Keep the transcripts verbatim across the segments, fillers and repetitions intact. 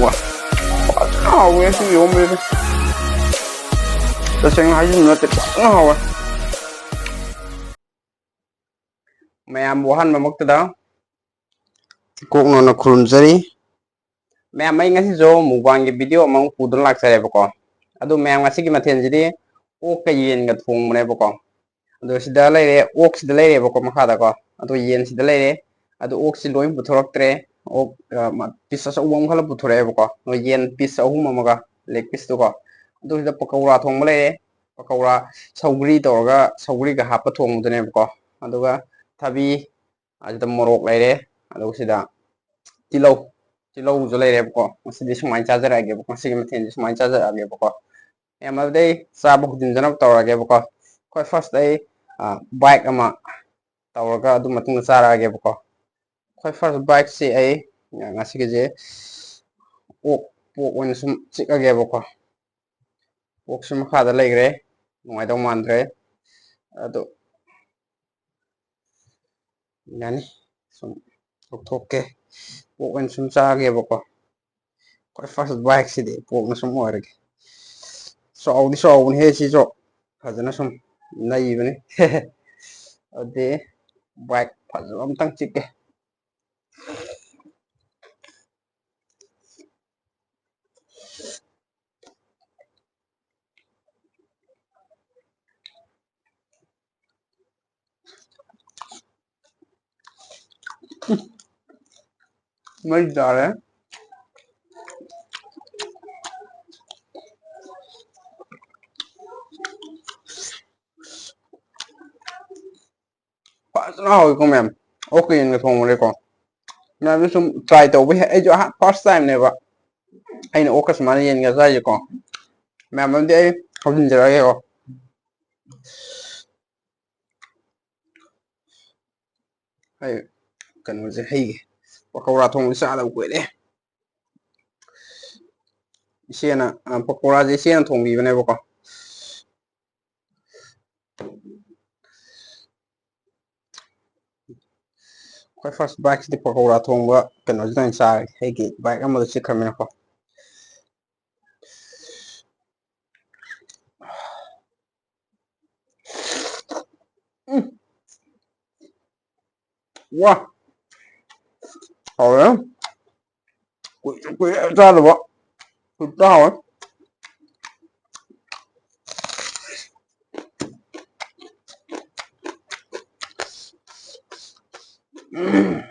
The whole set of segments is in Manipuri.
ꯋꯥ, ꯐꯖꯅ ꯍꯥꯎꯋꯦ ꯁꯤ ꯏꯔꯣꯝꯕꯁꯤꯗꯤ꯫ ꯇꯁꯦꯡꯅ ꯍꯥꯏꯖꯤꯟꯕ ꯅꯠꯇꯦ, ꯐꯖꯅ ꯍꯥꯎꯋꯦ꯫ ꯃꯌꯥꯝꯕꯨ ꯑꯍꯥꯟꯕꯃꯛꯇꯗ ꯏꯀꯣꯛꯅꯅ ꯈꯨꯔꯨꯝꯖꯔꯤ꯫ ꯃꯌꯥꯝ, ꯑꯩ ꯉꯁꯤꯁꯨ mukbangꯒꯤ video ꯑꯃꯃꯨꯛ ꯄꯨꯗꯨꯅ ꯂꯥꯛꯆꯔꯦꯕꯀꯣ꯫ ꯑꯗꯨ ꯃꯌꯥꯝ, ꯉꯁꯤꯒꯤ ꯃꯊꯦꯜꯁꯤꯗꯤ ꯑꯣꯛꯀ ꯌꯦꯟꯒ ꯊꯣꯡꯕꯅꯦꯕꯀꯣ꯫ ꯑꯗꯣ ꯁꯤꯗ ꯂꯩꯔꯦ, ꯑꯣꯛꯁꯤꯗ ꯂꯩꯔꯦꯕꯀꯣ ꯃꯈꯥꯗꯀꯣ꯫ ꯑꯗꯣ ꯌꯦꯟꯁꯤꯗ ꯂꯩꯔꯦ꯫ ꯑꯗꯣ ꯑꯣꯛꯁꯤ ꯂꯣꯏ ꯄꯨꯊꯣꯔꯛꯇ꯭ꯔꯦ꯫ ꯑꯣꯛ, ꯑ, ꯃ-, piece ꯑꯆꯧꯕ ꯑꯃ ꯈꯜꯂ ꯄꯨꯊꯣꯔꯛꯑꯦꯕꯀꯣ꯫ ꯑꯗꯣ ꯌꯦꯟ piece ꯑꯍꯨꯝ ꯑꯃꯒ, leg pieceꯇꯨꯀꯣ꯫ ꯑꯗꯨ ꯁꯤꯗ ꯄꯀꯧꯔꯥ ꯊꯣꯡꯕ ꯂꯩꯔꯦ꯫ ꯄꯀꯧꯔꯥ, ꯁꯧꯒ꯭ꯔꯤ ꯇꯧꯔꯒ, ꯁꯧꯒ꯭ꯔꯤꯒ ꯍꯥꯞꯄ ꯊꯣꯡꯕꯗꯨꯅꯦꯕꯀꯣ꯫ ꯑꯗꯨꯒ ꯊꯕꯤ, ꯑꯗꯨꯗ ꯃꯣꯔꯣꯛ ꯂꯩꯔꯦ꯫ ꯑꯗꯨꯒ ꯁꯤꯗ ꯇꯤꯜꯍꯧ, ꯇꯤꯜꯍꯧꯁꯨ ꯂꯩꯔꯦꯕꯀꯣ꯫ ꯉꯁꯤꯗꯤ ꯁꯨꯃꯥꯏꯅ ꯆꯥꯖꯔꯛꯑꯒꯦꯕꯀꯣ, ꯉꯁꯤꯒꯤ ꯃꯊꯦꯜꯁꯦ ꯁꯨꯃꯥꯏꯅ ꯆꯥꯖꯔꯛꯑꯒꯦꯕꯀꯣ꯫ ꯃꯌꯥꯝ, ꯑꯗꯨꯗꯩ ꯆꯥꯕ ꯍꯧꯖꯤꯟꯖꯅꯕ ꯇꯧꯔꯒꯦꯕꯀꯣ꯫ ꯑꯩꯈꯣꯏ first ꯑꯩ, ꯑ, bite ꯑꯃ ꯇꯧꯔꯒ ꯑꯗꯨ ꯃꯇꯨꯡꯗ ꯆꯥꯔꯛꯑꯒꯦꯕꯀꯣ꯫ ꯑꯩꯈꯣꯏ first biteꯁꯤ ꯑꯩ ꯉꯁꯤꯒꯤꯁꯦ ꯑꯣꯛ, pork ꯑꯣꯏꯅ ꯁꯨꯝ ꯆꯤꯛꯑꯒꯦꯕꯀꯣ꯫ Porkꯁꯤ ꯃꯈꯥꯗ ꯂꯩꯈ꯭ꯔꯦ, ꯅꯨꯡꯉꯥꯏꯗꯧ ꯃꯥꯟꯗ꯭ꯔꯦ꯫ ꯑꯗꯣ ꯌꯥꯅꯤ, ꯁꯨꯝ ꯂꯧꯊꯣꯛꯀꯦ꯫ Pork ꯑꯣꯏꯅ ꯁꯨꯝ ꯆꯥꯒꯦꯕꯀꯣ꯫ ꯑꯩꯈꯣꯏ first biteꯁꯤꯗꯤ porkꯅ ꯁꯨꯝ ꯑꯣꯏꯔꯒꯦ꯫ ꯆꯥꯎꯗꯤ ꯆꯥꯎꯕꯅꯤꯍꯦ ꯁꯤꯁꯨ, ꯐꯖꯅ ꯁꯨꯝ ꯅꯩꯕꯅꯤ꯫ ꯑꯗꯨꯗꯤ bite ꯐꯖꯕ ꯑꯝꯇꯪ ꯆꯤꯛꯀꯦ꯫ ꯃꯩ ꯇꯥꯔꯦ꯫ ꯐꯖꯅ ꯍꯥꯎꯋꯤꯀꯣ ꯃꯌꯥꯝ꯫ ꯑꯣꯛꯀ ꯌꯦꯟꯒ ꯊꯣꯡꯕꯅꯦꯀꯣ꯫ ꯃꯌꯥꯝꯁꯨ ꯁꯨꯝ try ꯇꯧꯕ ꯌꯥꯏ꯫ ꯑꯩꯁꯨ ꯑꯍꯥꯟ-, first timeꯅꯦꯕ ꯑꯩꯅ ꯑꯣꯛꯀ ꯁꯨꯃꯥꯏꯅ ꯌꯦꯟꯒ ꯆꯥꯏꯁꯦꯀꯣ꯫ ꯃꯌꯥꯝ ꯑꯃꯗꯤ ꯑꯩ ꯍꯧꯖꯤꯟꯖꯔꯛꯑꯒꯦꯀꯣ꯫ ꯑꯩ ꯀꯩꯅꯣꯁꯦ, ꯍꯩꯒꯦ꯫ ꯄꯀꯧꯔꯥ ꯊꯣꯡꯕꯁꯦ ꯆꯥꯗꯕ ꯀꯨꯏꯔꯦ꯫ ꯏꯆꯦꯅ, ꯑ, ꯄꯀꯧꯔꯥꯁꯦ ꯏꯆꯦꯅ ꯊꯣꯡꯕꯤꯕꯅꯦꯕꯀꯣ꯫ ꯑꯩꯈꯣꯏ first biteꯁꯤꯗꯤ ꯄꯀꯧꯔꯥ ꯊꯣꯡꯕ ꯀꯩꯅꯣꯁꯤꯗ ꯑꯣꯏꯅ ꯆꯥꯔꯒꯦ, ꯑꯩꯒꯤ bite ꯑꯃꯗ ꯆꯤꯛꯈ꯭ꯔꯃꯤꯅꯀꯣ꯫ ꯎꯝ꯫ ꯋꯥ꯫ ꯍꯥꯎꯔꯦ꯫ ꯀꯨꯏ-, ꯀꯨꯏꯔꯦ ꯆꯥꯗꯕ꯫ ꯁꯨꯠꯇ ꯍꯥꯎꯋꯦ꯫ ꯎꯝ꯫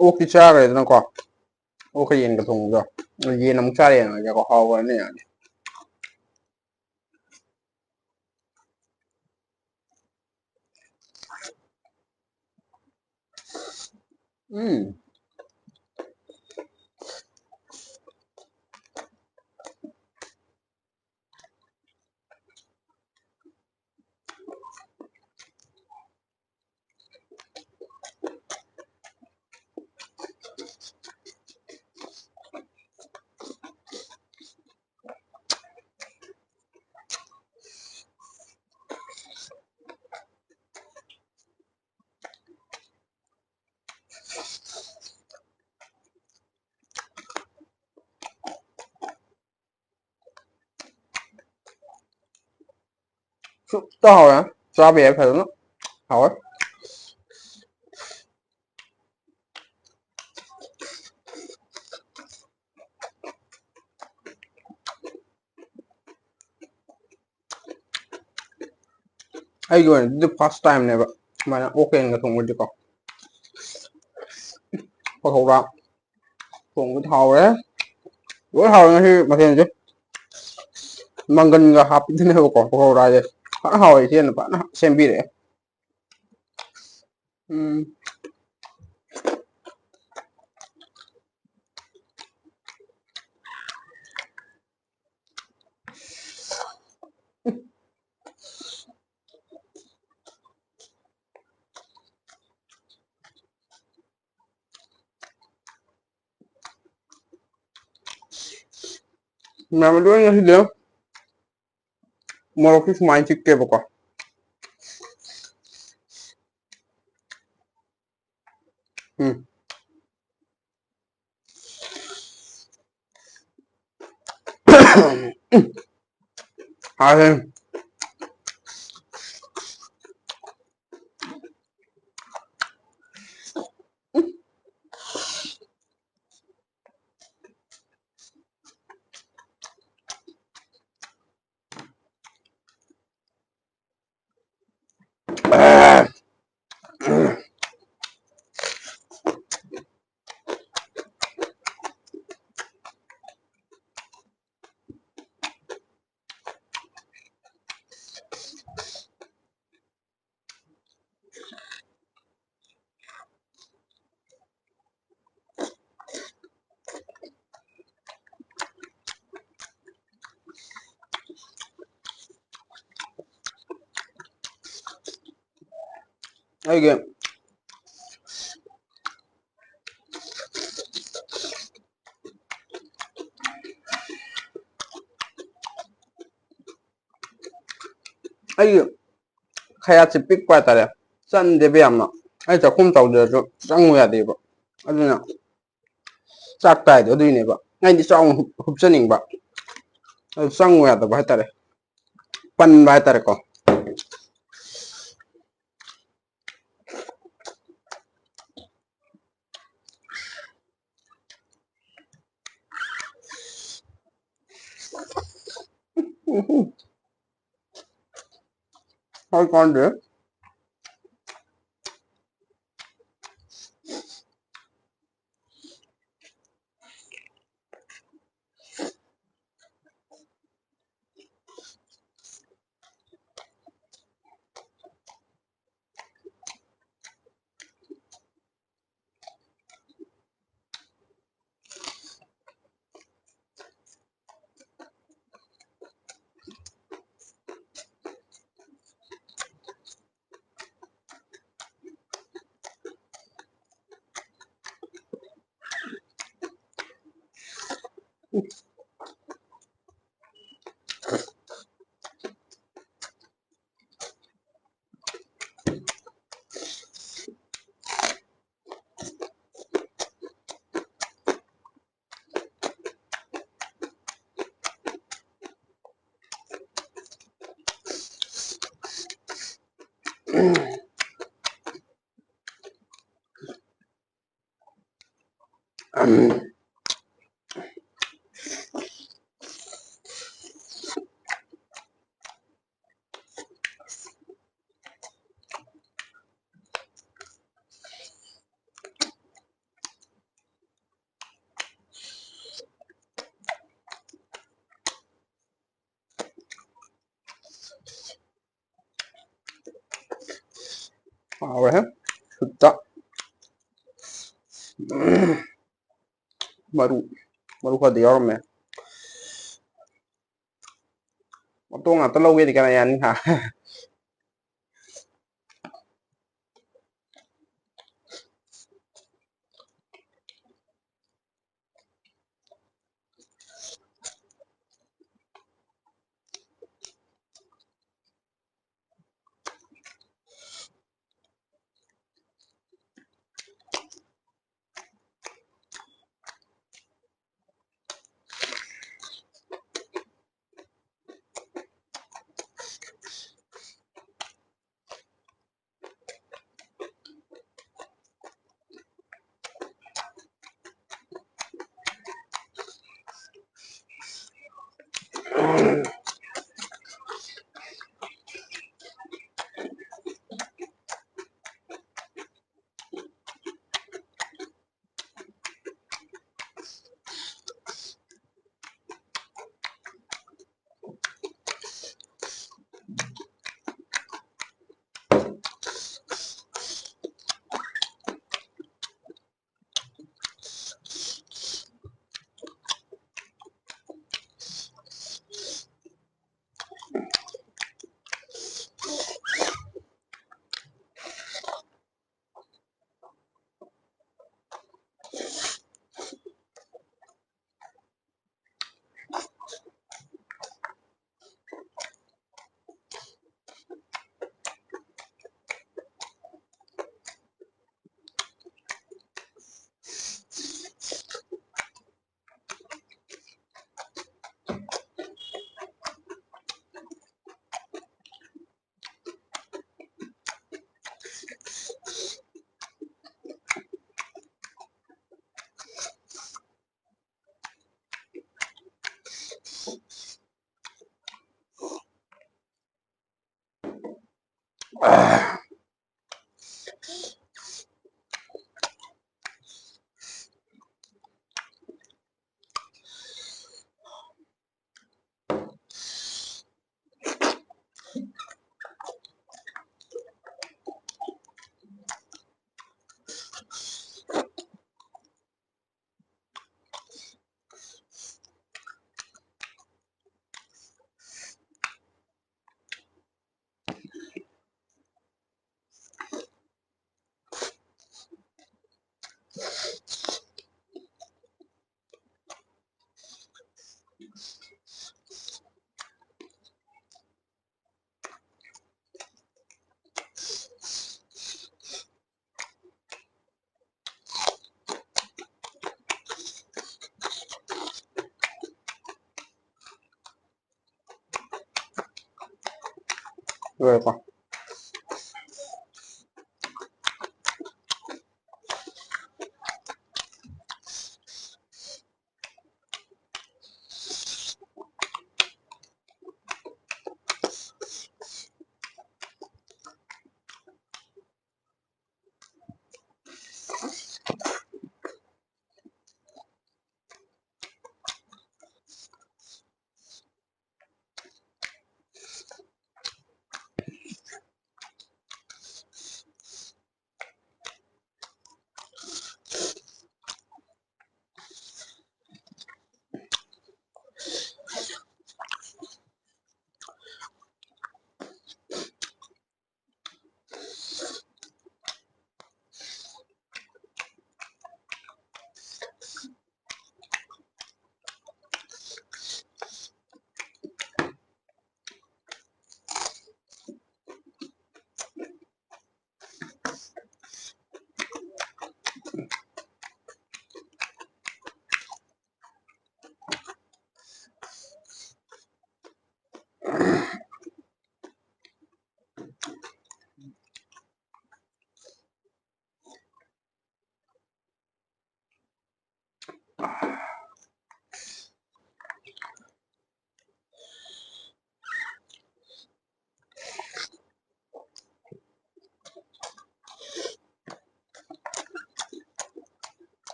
ꯑꯣꯛꯇꯤ ꯆꯥꯈ꯭ꯔꯦꯗꯅꯀꯣ꯫ ꯑꯣꯛꯀ ꯌꯦꯟꯒ ꯊꯣꯡꯕꯗꯣ꯫ ꯌꯦꯟ ꯑꯃꯨꯛ ꯆꯥꯔꯦꯅꯀꯣ꯫ ꯍꯥꯎꯕꯅꯦ ꯌꯥꯅꯤ꯫ ꯎꯝ꯫ ꯁꯨꯠꯇ ꯍꯥꯎꯔꯦ꯫ ꯆꯥꯕ ꯌꯥꯏ ꯐꯖꯅ꯫ ꯍꯥꯎꯔꯦ꯫ ꯑꯩꯒꯤ ꯑꯣꯏꯅꯗꯤ first timeꯅꯦꯕ ꯁꯨꯃꯥꯏꯅ ꯑꯣꯛ ꯌꯦꯟꯒ ꯊꯣꯡꯕꯗꯤꯀꯣ꯫ ꯄꯀꯧꯔꯥ ꯊꯣꯡꯕꯗꯤ ꯍꯥꯎꯔꯦ꯫ ꯂꯣꯏ ꯍꯥꯎꯔꯦ ꯉꯁꯤ ꯃꯊꯦꯜꯁꯦ꯫ ꯃꯪꯒꯟꯒ ꯍꯥꯞꯄꯤꯗꯨꯅꯦꯕꯀꯣ ꯄꯀꯧꯔꯥꯁꯦ꯫ ꯐꯖꯅ ꯍꯥꯎꯋꯦ, ꯏꯆꯦꯅ ꯐꯖꯅ ꯁꯦꯝꯕꯤꯔꯛꯑꯦ꯫ ꯎꯝ꯫ ꯃꯌꯥꯝ ꯑꯗꯨ ꯑꯩ ꯉꯁꯤꯗꯤ ꯃꯣꯔꯣꯛꯁꯤ ꯁꯨꯃꯥꯏꯅ ꯆꯤꯛꯀꯦꯕꯀꯣ꯫ ꯎꯝ꯫ ꯍꯥꯎꯋꯦ꯫ ꯑꯩꯒꯤ ꯑꯩꯒꯤ ꯈꯌꯥꯠꯁꯦ ꯄꯤꯛꯄ ꯍꯥꯏꯇꯥꯔꯦ, ꯆꯟꯗꯦꯕ ꯌꯥꯝꯅ꯫ ꯑꯩ ꯆꯥꯛꯈꯨꯝ ꯆꯥꯎꯗ꯭ꯔꯁꯨ ꯆꯪꯉꯨ ꯌꯥꯗꯦꯕ꯫ ꯑꯗꯨꯅ ꯆꯥꯛ ꯇꯥꯏꯗꯣ ꯑꯗꯨꯏꯅꯦꯕ꯫ ꯑꯩꯗꯤ ꯆꯥꯎꯅ ꯍꯨꯞ-, ꯍꯨꯞꯆꯅꯤꯡꯕ꯫ ꯑꯗꯨ ꯆꯪꯉꯨ ꯌꯥꯗꯕ ꯍꯥꯏꯇꯥꯔꯦ꯫ ꯄꯟꯕ ꯍꯥꯏꯇꯥꯔꯦꯀꯣ꯫ ꯍꯥꯏ ꯀꯥꯟꯗꯦ꯫ ꯍꯥꯎꯔꯦꯍꯦ꯫ ꯁꯨꯠꯇ꯫ ꯃꯔꯨ, ꯃꯔꯨ ꯈꯔꯗꯤ ꯌꯥꯎꯔꯝꯃꯦ꯫ ꯃꯇꯣꯡ ꯉꯥꯛꯇ ꯂꯧꯒꯦꯗꯤ ꯀꯅꯥ ꯌꯥꯅꯤ, ꯍꯥ? ꯂꯣꯏꯔꯦꯀꯣ꯫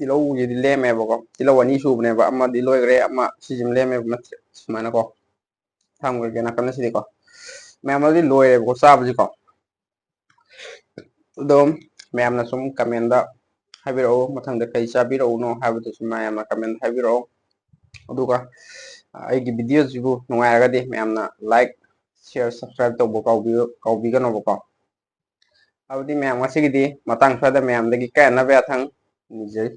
ꯇꯤꯜꯍꯧꯁꯤꯗꯤ ꯂꯦꯝꯃꯦꯕꯀꯣ꯫ ꯇꯤꯜꯍꯧ ꯑꯅꯤ ꯁꯨꯕꯅꯦꯕ, ꯑꯃꯗꯤ ꯂꯣꯏꯈ꯭ꯔꯦ, ꯑꯃ ꯁꯤꯁꯤꯃ ꯂꯦꯝꯃꯦꯕ, ꯅꯠꯇ꯭ꯔꯦ, ꯁꯨꯃꯥꯏꯅꯀꯣ꯫ ꯊꯝꯈ꯭ꯔꯒꯦ ꯅꯥꯀꯟꯗ ꯁꯤꯗꯤꯀꯣ꯫ ꯃꯌꯥꯝ ꯑꯗꯨꯗꯤ ꯂꯣꯏꯔꯦꯕꯀꯣ ꯆꯥꯕꯁꯤꯀꯣ꯫ ꯑꯗꯣ ꯃꯌꯥꯝꯅ ꯁꯨꯝ comment ꯍꯥꯏꯕꯤꯔꯛꯎ, ꯃꯊꯪꯗ ꯀꯩ ꯆꯥꯕꯤꯔꯛꯎꯅꯣ ꯍꯥꯏꯕꯗꯨꯁꯨ ꯃꯌꯥꯝꯅ comment ꯍꯥꯏꯕꯤꯔꯛꯎ꯫ ꯑꯗꯨꯒ ꯑꯩꯒꯤ video ꯁꯤꯕꯨ ꯅꯨꯡꯉꯥꯏꯔꯒꯗꯤ ꯃꯌꯥꯝꯅ like, share, subscribe ꯇꯧꯕ ꯀꯥꯎꯕꯤ-, ꯀꯥꯎꯕꯤꯒꯅꯣꯕꯀꯣ꯫ ꯑꯗꯨꯗꯤ ꯃꯌꯥꯝ ꯉꯁꯤꯒꯤꯗꯤ ꯃꯇꯥꯡ ꯁ꯭ꯋꯥꯏꯗ ꯃꯌꯥꯝꯗꯒꯤ ꯀꯥꯏꯅꯕ ꯌꯥꯊꯪ ꯅꯤꯖꯔꯤ꯫